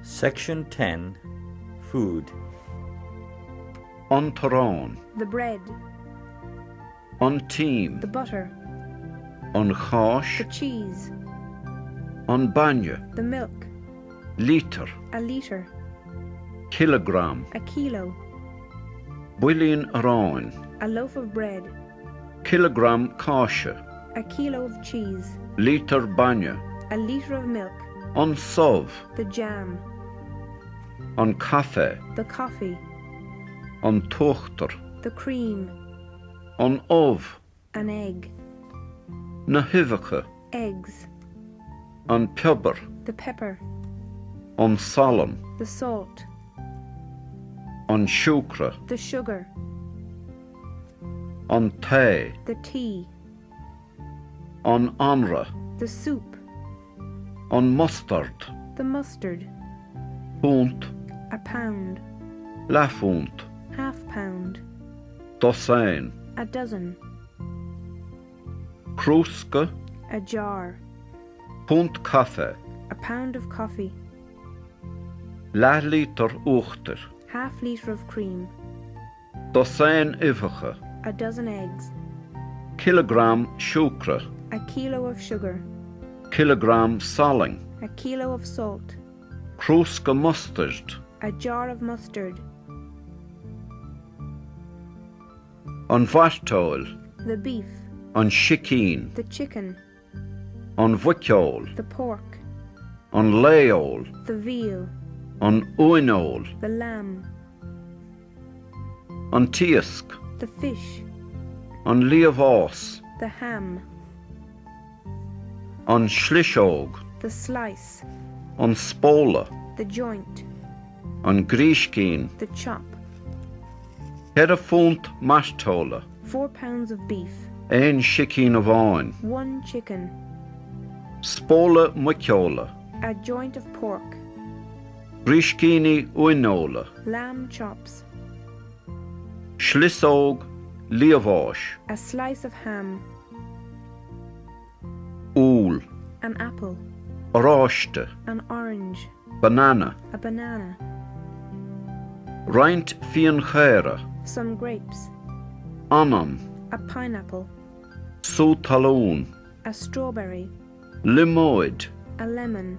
Section 10 Food. An t-arán. The bread. An t-im. The butter. An cháis. The cheese. An bainne. The milk. Lítear. A litre. Cileagram. A kilo. Builín aráin. A loaf of bread. Cileagram cáise. A kilo of cheese. Lítear bainne. A litre of milk. An subh. The jam. An caife. The coffee. An t-uachtar. The cream. An ubh. An egg. Na huibheacha. Eggs. An piobar. The pepper. An salann. The salt. An siúcra. The sugar. An tae. The tea. An anraith. The soup. An mustard. The mustard. Punt. A pound. Leathphunt. Half pound. Dosaen. A dozen. Crúsca. A jar. Punt caife. A pound of coffee. Leathlíotar uachtair. Half litre of cream. Dosaen uibheacha. A dozen eggs. Cileagram siúcra. A kilo of sugar. Cileagram salainn. A kilo of salt. Crúsca mustaird. A jar of mustard. An mhairteoil. The beef. An sicín. The chicken. An mhuiceoil. The pork. An laogh. The veal. An uaineoil. The lamb. An t-iasc. The fish. An liamhás. The ham. An sliseog. The slice. An spóla. The joint. An gríscín. The chop. Ceithre phunt mairteola. £4 of beef. Aon sicín amháin. One chicken. Spóla muiceola. A joint of pork. Gríscíní uaineola. Lamb chops. Sliseog liamháis. A slice of ham. Úll. An apple. Oráiste. An orange. Banana. A banana. Roinnt fíonchaora. Some grapes. Anann. A pineapple. Sú talún. A strawberry. Liomóid. A lemon.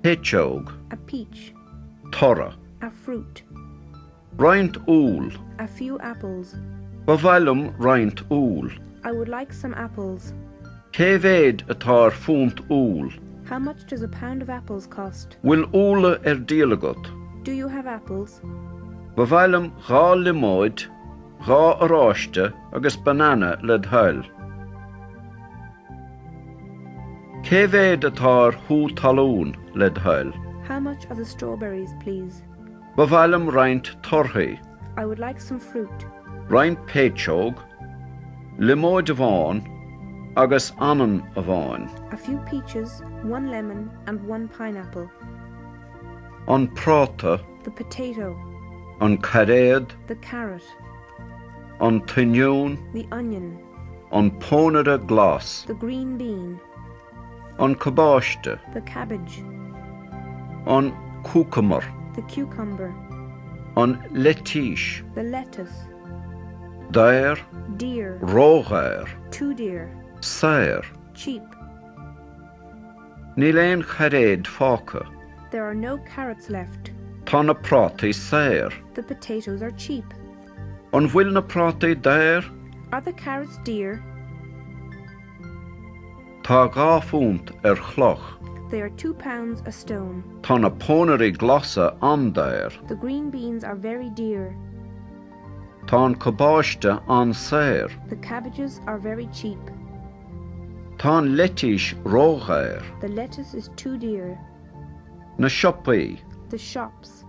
Péitseog. A peach. Toradh. A fruit. Roinnt úll. A few apples. Ba mhaith liom roinnt úll. I would like some apples. Cé mhéad atá ar phunt úll? How much does a pound of apples cost? Bhfuil úlla ar díol agat? Do you have apples? Ba mhaith liom 2 liomóid, 2 oráiste agus banana led thoil. Cé mhéad atá ar shú talún, led thoil? How much are the strawberries, please? Ba mhaith liom roinnt torthaí. I would like some fruit. Roinnt péitseog, liomóid amháin agus anann amháin. A few peaches, one lemon and one pineapple. An práta. The potato. An cairéad. The carrot. An t-oinniún. The onion. An pónaire glas. The green bean. An cabáiste. The cabbage. An cúcamar. The cucumber. An leitís. The lettuce. Daor. Dear. Ródhaor. Too dear. Saor. Cheap. Níl aon chairéad fágtha. There are no carrots left. Tá na prátaí saor. The potatoes are cheap. An bhfuil na prátaí daor? Are the carrots dear? Tá 2 phunt ar chloch. They are £2 a stone. Tá na pónairí glasa an-daor. The green beans are very dear. Tá an cabáiste an-saor. The cabbages are very cheap. Tá an leitís ródhaor. The lettuce is too dear. Na siopaí. The shops.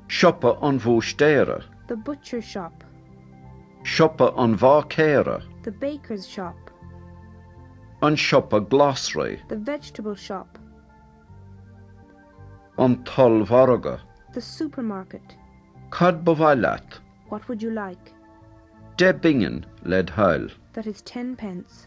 Siopa an bhúistéara. The butcher shop. Siopa an bháicéara. The baker's shop. An siopa glasraí. The vegetable shop. An t-ollmhargadh. The supermarket. Cad ba mhaith leat? What would you like? 10 bpingin led thoil. That is 10 pence.